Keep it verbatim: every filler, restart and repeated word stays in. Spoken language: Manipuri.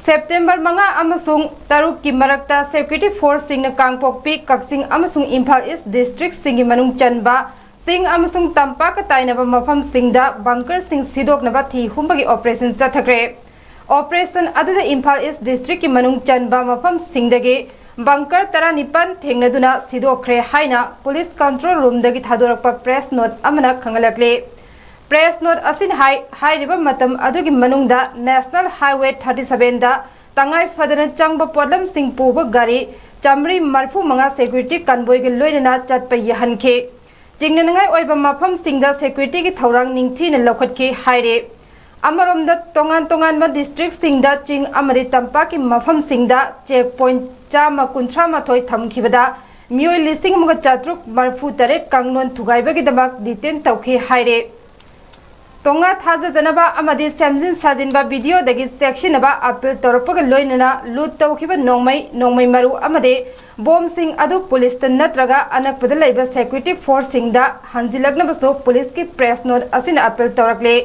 ꯁꯦꯞꯇꯦꯝꯕꯔ ꯃꯉꯥ ꯑꯃꯁꯨꯡ ꯇꯔꯨꯛꯀꯤ ꯃꯔꯛꯇ ꯁꯦꯀ꯭ꯌꯨꯔꯤꯇꯤ ꯐꯣꯔꯁꯁꯤꯡꯅ ꯀꯥꯡꯄꯣꯛꯄꯤ, ꯀꯛꯆꯤꯡ ꯑꯃꯁꯨꯡ ꯏꯝꯐꯥꯜ ꯏꯁ ꯗꯤꯁꯇ꯭ꯔꯤꯛꯁꯤꯡꯒꯤ ꯃꯅꯨꯡ ꯆꯟꯕ ꯆꯤꯡ ꯑꯃꯁꯨꯡ ꯇꯝꯄꯥꯛꯀ ꯇꯥꯏꯅꯕ ꯃꯐꯝꯁꯤꯡꯗ ꯕꯪꯀꯔꯁꯤꯡ ꯁꯤꯗꯣꯛꯅꯕ ꯊꯤ ꯍꯨꯝꯕꯒꯤ ꯑꯣꯄꯔꯦꯁꯟ ꯆꯠꯊꯈ꯭ꯔꯦ꯫ ꯑꯣꯄꯔꯦꯁꯟ ꯑꯗꯨꯗ ꯏꯝꯐꯥꯜ ꯏꯁ ꯗꯤꯁꯇ꯭ꯔꯤꯛꯀꯤ ꯃꯅꯨꯡ ꯆꯟꯕ ꯃꯐꯝꯁꯤꯡꯗꯒꯤ ꯕꯪꯀꯔ ꯇꯔꯥꯅꯤꯄꯥꯟ ꯊꯦꯡꯅꯗꯨꯅ ꯁꯤꯗꯣꯛꯈ꯭ꯔꯦ ꯍꯥꯏꯅ ꯄꯨꯂꯤꯁ ꯀꯟꯇ꯭ꯔꯣꯜ ꯔꯨꯝꯗꯒꯤ ꯊꯥꯗꯣꯔꯛꯄ ꯄ꯭ꯔꯦꯁ ꯅꯣꯠ ꯑꯃꯅ ꯈꯪꯍꯜꯂꯛꯂꯤ꯫ ꯄ꯭ꯔꯦꯁ ꯅꯣꯠ ꯑꯁꯤꯅ ꯍꯥꯏ, ꯍꯥꯏꯔꯤꯕ ꯃꯇꯝ ꯑꯗꯨꯒꯤ ꯃꯅꯨꯡꯗ ꯅꯦꯁꯅꯦꯜ ꯍꯥꯏꯋꯦ ꯊꯥꯔꯇꯤ ꯁꯚꯦꯟꯗ ꯇꯉꯥꯏ ꯐꯗꯅ ꯆꯪꯕ ꯄꯣꯠꯂꯝꯁꯤꯡ ꯄꯨꯕ ꯒꯥꯔꯤ ꯆꯥꯃꯔꯤ ꯃꯔꯤꯐꯨ ꯃꯉꯥ ꯁꯦꯀ꯭ꯌꯨꯔꯤꯇꯤ ꯀꯟꯚꯣꯏꯒ ꯂꯣꯏꯅꯅ ꯆꯠꯄ ꯌꯥꯍꯟꯈꯤ꯫ ꯆꯤꯡꯅꯅꯤꯡꯉꯥꯏ ꯑꯣꯏꯕ ꯃꯐꯝꯁꯤꯡꯗ ꯁꯦꯀ꯭ꯌꯨꯔꯤꯇꯤꯒꯤ ꯊꯧꯔꯥꯡ ꯅꯤꯡꯊꯤꯅ ꯂꯧꯈꯠꯈꯤ ꯍꯥꯏꯔꯤ꯫ ꯑꯃꯔꯣꯝꯗ, ꯇꯣꯉꯥꯟ ꯇꯣꯉꯥꯟꯕ ꯗꯤꯁꯇ꯭ꯔꯤꯛꯁꯤꯡꯗ ꯆꯤꯡ ꯑꯃꯗꯤ ꯇꯝꯄꯥꯛꯀꯤ ꯃꯐꯝꯁꯤꯡꯗ ꯆꯦꯛ ꯄꯣꯏꯟꯠ ꯆꯥꯝꯃ ꯀꯨꯟꯊ꯭ꯔꯥ ꯃꯥꯊꯣꯏ ꯊꯝꯈꯤꯕꯗ ꯃꯤꯑꯣꯏ ꯂꯤꯁꯤꯡ ꯑꯃꯒ ꯆꯥꯇ꯭ꯔꯨꯛ ꯃꯔꯤꯐꯨ ꯇꯔꯦꯠ ꯀꯥꯡꯂꯣꯟ ꯊꯨꯒꯥꯏꯕꯒꯤꯗꯃꯛ ꯗꯤꯇꯦꯟ ꯇꯧꯈꯤ ꯍꯥꯏꯔꯤ꯫ ꯇꯣꯉꯥ ꯊꯥꯖꯗꯅꯕ ꯑꯃꯗꯤ ꯁꯦꯝꯖꯤꯟ ꯁꯥꯖꯤꯟꯕ ꯚꯤꯗꯤꯑꯣꯗꯒꯤ ꯆꯦꯛꯁꯤꯟꯅꯕ ꯑꯄꯤꯜ ꯇꯧꯔꯛꯄꯒ ꯂꯣꯏꯅꯅ ꯂꯨꯠ ꯇꯧꯈꯤꯕ ꯅꯣꯡꯃꯩ, ꯅꯣꯡꯃꯩ ꯃꯔꯨ ꯑꯃꯗꯤ ꯕꯣꯝꯁꯤꯡ ꯑꯗꯨ ꯄꯨꯂꯤꯁꯇ ꯅꯠꯇ꯭ꯔꯒ ꯑꯅꯛꯄꯗ ꯂꯩꯕ ꯁꯦꯀ꯭ꯌꯨꯔꯤꯇꯤ ꯐꯣꯔꯁꯁꯤꯡꯗ ꯍꯟꯖꯤꯜꯂꯛꯅꯕꯁꯨ ꯄꯨꯂꯤꯁꯀꯤ ꯄ꯭ꯔꯦꯁ ꯅꯣꯠ ꯑꯁꯤꯅ ꯑꯄꯤꯜ ꯇꯧꯔꯛꯂꯤ꯫